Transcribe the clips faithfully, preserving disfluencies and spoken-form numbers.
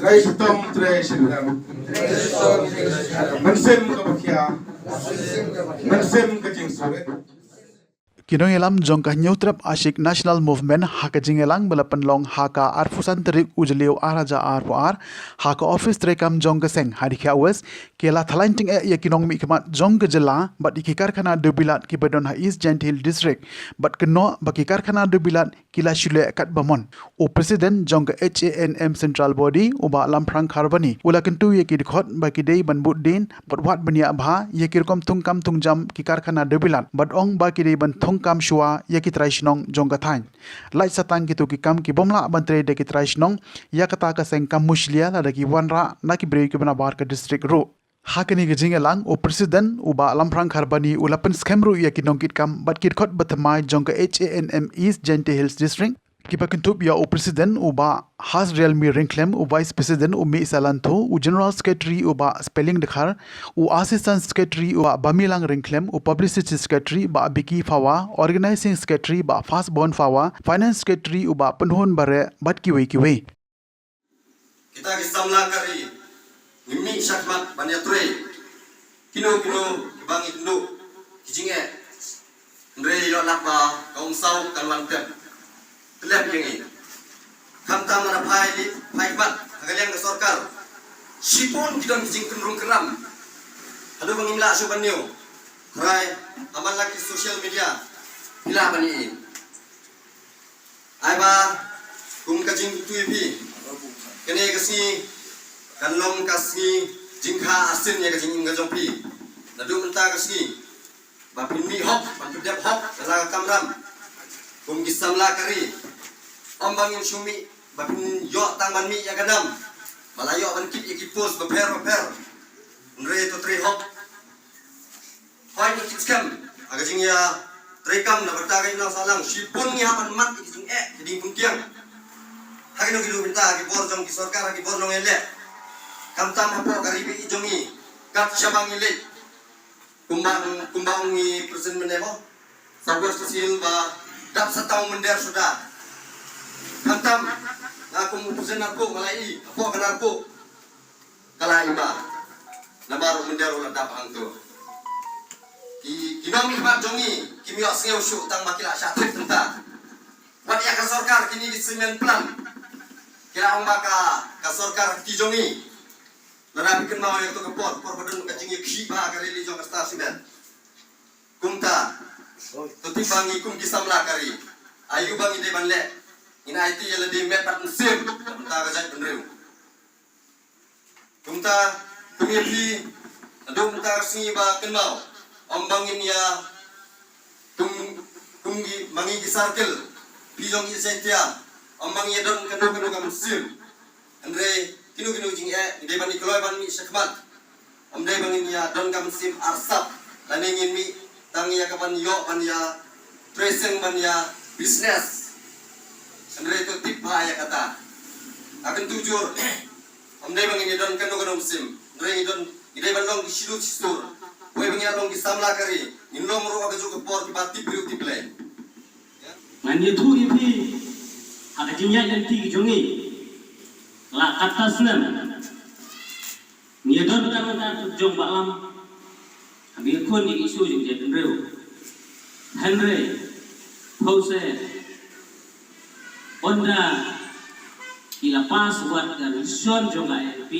Trai shitom trai shilem. Mynsiem ka bakhia. Mynsiem ka jingsuri. Ki nongïalam jong ka Hynñiewtrep Ashi National Movement ha ka jingïalang ba la pynlong ha ka arphew san tarik u Jylliew ar hajar arphew ar ha ka office treikam jong ka seng ha Dkhiah West, ki la thalang tyngeh ïa ki nongmihkhmat jong ka jylla bad ïa ki karkhana dewbilat kiba don ha East Jaintia Hills District, bad kynnoh ba ki karkhana dewbilat ki la shu leh katba mon. U President jong ka H A N M Central Body, u Bah Lamphrang Kharbani, u la kyntu ïa ki dkhot ba ki dei ban bud dien bad wad bniah bha ïa ki rukom thungkam thungjam ki karkhana dewbilat, bad ong ba ki dei ban thungkam shuwa ïa ki trai shnong jong ka thaiñ. Lait sa tang kito ki kam ki bym lah ban trei da ki trai shnong, ïa kata ka seng kam mushlia lada ki wanrah na ki briew kiba nabar ka district ruh. Ha kane ka jingïalang, u President u Bah Lamphrang Kharbani u la pynskhem ruh ïa ki nongkitkam bad ki dkhot ba thymmai jong ka H A N M East Jaintia Hills District, kiba kynthup ïa u President u Bah Hasrialmir Ryngkhlem, u Vice President u Mihsa Lantho, u General Secretary u Bah Spelling Dkhar, u Assistant Secretary u Bah Bamilang Ryngkhlem, u Publicity Secretary Bah Biki Phawa, Organizing Secretary Bah Fasbon Phawa, Finance Secretary u Bah Pynhun Bareh bad kiwei kiwei. Kita ki samla ka ri ngi mih shakhmat ban ïatrei kino kino kiba ngi kynduh ki jingeh. Hynrei ïoh lap ba ka umsaw kan wan tep. Tlep ïa ngi. Khamtam lada phai li phai khmat ha ka liang ka sorkar, shibun ki don ki jingkynrung kynram. Haduh ba ngim lah shuh ban ñiew. Trai, ha man la ki social media, phi lah ban ïohi. Ai ba kum ka jingkyntu ïa phi, kane ka sngi kan long ka sngi jingkha arsien ïa ka jingim ka jong phi. Naduh mynta ka sngi ba phin mih hok, ban pyndep hok ïa la ka kamram kum ki samla ka ri. Ym ba ngin shu mih ba phin ïoh tang ban mih ïa ka nam ba la ïoh ban kit ïa ki post bapher bapher. Hynrei to trei hok. Hooid, ngi kit skhem ha ka jingïatreikam na ka bynta ka imlang sahlang. Shibun ngi hap ban mad ïa ki jingeh ki diengphyrkiang ha kino kino ki bynta, ha ki bor jong ki sorkar, ha ki bor nongïaleh. Khamtam hapoh ka ri ba ïeit jong ngi, kat shaba ngi leit. Kumba, kumba ong i President mynne mo, South West Khasi Hills ba dap sa tang u mynder suda. Khamtam nga kum u President Narpuh, nga la ïohi hapoh ka Narpuh ka la ïohi ba namar u mynder u la dap hangto. Ki, ki nongmihkhmat jong ngi kim ïohsngew shuh tang ba ki la shah trip mynta. Wat ïa ka sorkar kine ki cement plant, ki la ong ba ka, ka sorkar ki jong ngi. Lada phi kynmaw ïa kato ka por, por ba don ka jingïakhih bha ha ka rally jong ka Star Cement. Kumta to tip ba ngi kum ki samla ka ri, aïu ba ngi dei ban leh, ngin aiti ïa lade met bad mynsiem na ka bynta ka jaitbynriew. Kumta, kum ïa phi, haduh mynta ka sngi ba kynmaw, ym ba ngin ïa, kum, kum ngi, ma ngi ki circle, phi jong ngi East Jaintia, ym ba ngin ïa don kano kano ka mynsiem. Hynrei kino kino jingeh ngi dei ban ïa kloi ban mih shakhmat. Ym dei ba ngin ïa don ka mynsiem arsap lane ngin mih tang ïa ka ban ïoh ban ïa trei seng ban ïa business. Hynrei to tip bha ïa kata. Nga kyntu jur, ym dei ba ngin ïa don kano kano mynsiem, hynrei ngi don, ngi dei ban long ki shidur shistur. Wei ba ngi ïa long ki samla ka ri, ngin long ruh ha kajuh ka por kiba tip briew tip Blei. Ngan ïathuh ïa phi ha ka jingïaid lynti ki jong ngi. La katta snem ngi ïa don ka bynta jong Bah Lam ha ba ïakhun ïa ki issue jong jaitbynriew. Hynrei hynrei ynda ki la pass wat ka resolution jong ka I L P,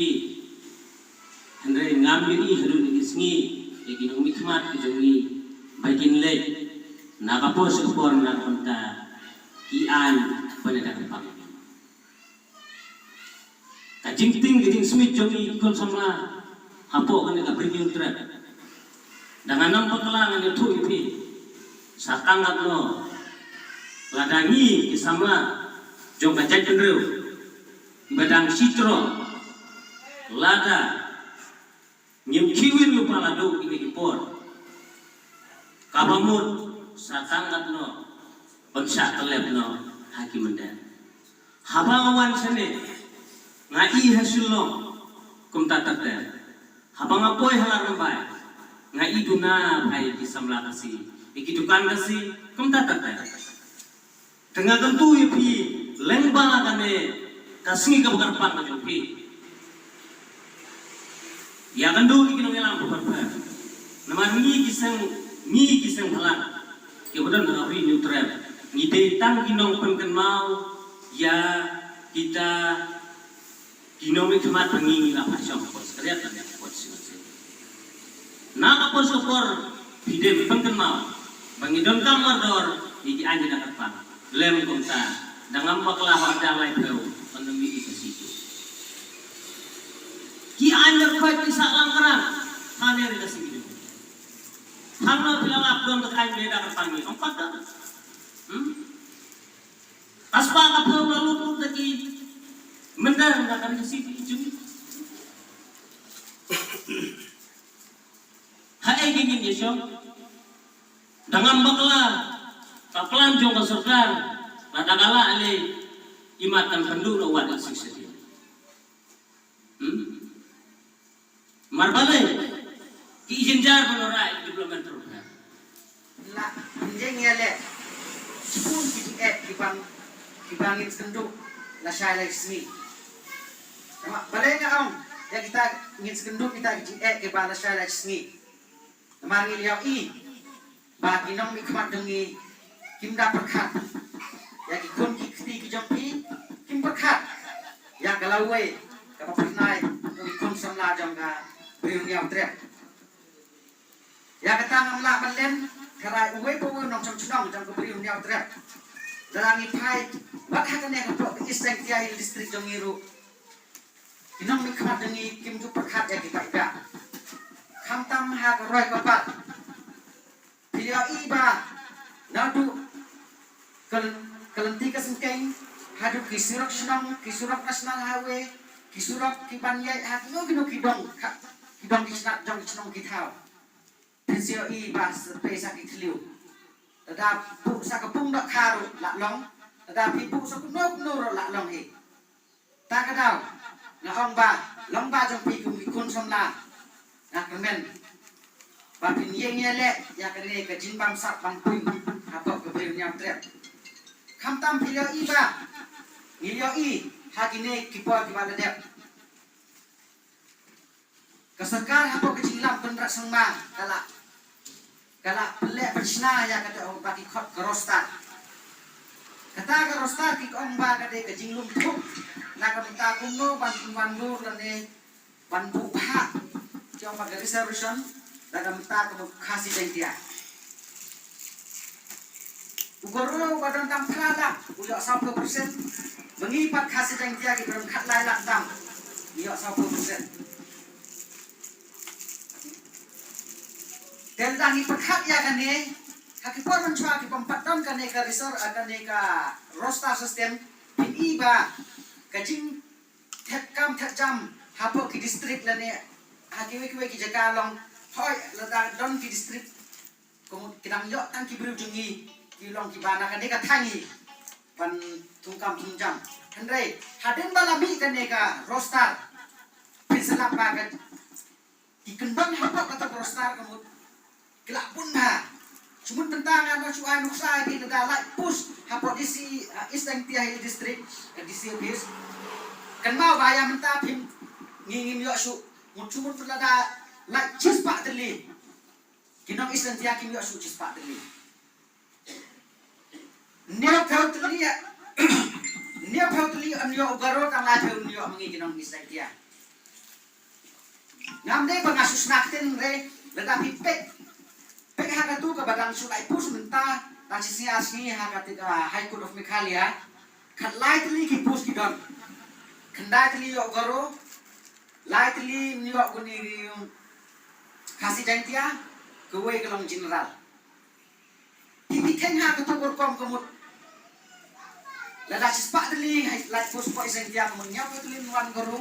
hynrei ngam ïohi haduh kine ki sngi ïa ki nongmihkhmat ki jong ngi ba kin leit na ka por sha ka por na ka bynta ki aiñ ban ïada kyrpang. Ka jingtieng ka jingsmit jong ngi ki khun samla hapoh kane ka Bri Hynñiewtrep, da nga nam bakla ngan ïathuh ïa phi, sa tang katno lada ngi ki samla jong ka jaitbynriew ba dang shi trok, lada ngim khih win lypa la duh kine ki por, kaba mut sa tang katno ban shah tyllep noh ha ki mynder. Haba nga wan shane nga i ha Shillong kumta ter ter. Haba nga poi ha Lad Rymbai nga i duna bha ïa ki samla Khasi, ïa ki dukan Khasi kumta ter ter. Te nga kyntu ïa phi lyngba kane ka sngi kaba kyrpang ka jong phi, Ïa kynduh ïa ki nongïalam pyrpher. Namar ngi ki seng, ngi ki seng phalang kiba don ha Ri Hynñiewtrep, ngi dei tang ki nongpynkynmaw ïa kita ki nongmihkhmat ba ngi ngi la phah shong ha ka por sha kynriat lane ha ka por sha khyndai. Na ka por sha ka por phi dei ban pynkynmaw ba ngi donkam mardor ïa ki aiñ ki da kyrpang. Lem kumta, da ngam bakla, haba dang lai phew, ban da mih ïa ka siti. Ki aiñ markhot ki sah lang krang ha ne ri ka siti. Hangno phi la lap don ka aiñ ba da kyrpang ïa, ym pat don. Hmm? Ka spah ka phew la lut lut da ki mynder na ka ri ka siti jong ngi. Haei ngin ïashong? Da ngam bakla, ka plan jong ka sorkar, lada ka lah leh, imat kan pynduh na wat six schedule. Hmm? Namar balei, ki jynjar ban wanrah ïa ki development program. La, ynjeng ïaleh, shibun ki jingeh kiba, kiba ngin sa kynduh lashai lashisngi. Namar balei nga ong ïa kita, ngin sa kynduh kita ki jingeh kiba lashai lashisngi? Namar ngi la ïohi ba ki nongmihkhmat jong ngi kim da pyrkhat ïa ki khun ki kti ki jong phi, kim pyrkhat ïa ka lawei kaba pyrnai ki khun samla jong ka Ri Hynñiewtrep. Ïa kata ngam lah ban len, tharai uwei pa uwei u nongshong shnong jong ka Ri Hynñiewtrep, lada ngi phai wat ha kane hapoh ka East Jaiñtia Hills District jong ngi ruh, ki nongmihkhmat jong ngi kim ju pyrkhat ïa ki paidbah. Khamtam ha ka roi ka par, phi la ïohi ba naduh ka, ka lynti ka syngkien haduh ki surok shnong, ki surok National Highway, ki surok kiban ïaid ha kino kino ki dong, ki dong ki shnat jong ki shnong ki thaw, phin sa ïohi ba sa pei sa ki thliew. Lada buh sa ka pung dohkha ruh lah long, lada phi buh sa kumno kumno ruh lah long hi. Ta ka daw, nga ong ba long ba jong phi kum ki khun samla, nga kyrmen ba phin ïeng ïaleh ïa kane ka jingbamsap bampuiñ hapoh ka Ri Hynñiewtrep. Khamtam phi la ïohi ba ngi la ïohi ha kine ki por kiba la dep, ka sorkar hapoh ka jingïalam Conrad Sangma ka la, ka la pynleh pynshna ïa kata ba ki khot ka roster. Kata ka roster ki ong ba ka dei ka jinglum thup na ka bynta kumno ban pynwandur lane ban buh bha, ki ong ba ka reservation na ka bynta ka Khasi Jaiñtia. U Garo uba don tang phra lak u ïoh sawphew percent. Ba ngi pat Khasi Jaiñtia kiba don khatlai lak tam ngi ïoh sawphew percent. Te lada ngi pyrkhat ïa kane, ha ki por mynshuwa ki bym pat don kane ka reserve, ah, kane ka roster system, phin i ba ka jingthep kam thep jam hapoh ki district lane ha kiwei kiwei ki jaka long hoi, lada don ki district ka mut ki dang ïoh tang ki briew jong ngi ki long kiba na kane ka thaiñ hi ban thung kam thung jam. Hynrei hadien ba la mih kane ka roster, phin sa lap ba ka, ki kyndon hapoh kata ka roster ka mut ki la bun bha. Shu mut mynta nga nang shu ai nuksa ïa phi, lada lait post hapoh D C, ah, East Jaiñtia Hills District, ka D C office. Kynmaw ba ïa mynta phim, ngi ngim ïoh shuh. Mut shu mut lada lait shispah tylli, ki nong East Jaiñtia kim ïoh shuh shispah tylli. Hynñiewphew tylli, hynñiewphew tylli yn ïoh u Garo, tang laiphew yn ïoh ma ngi ki nong East Jaiñtia. Ngam dei ba nga shu sngap ktien, hynrei lada phi peit, peit ha katu kaba dang shu lait post mynta, dang shisngi ar sngi ha kata ka High Court of Meghalaya, khatlai tylli ki post ki don. Khyndai tylli ïoh u Garo, lai tylli ïoh une u Khasi Jaiñtia, kawei ka long general. Phi, phi kheiñ ha katu ka rukom ka mut. Lada shispah tylli, hai, lait post hapoh East Jaiñtia ka mut, hynñiewphew tylli yn wan u Garo,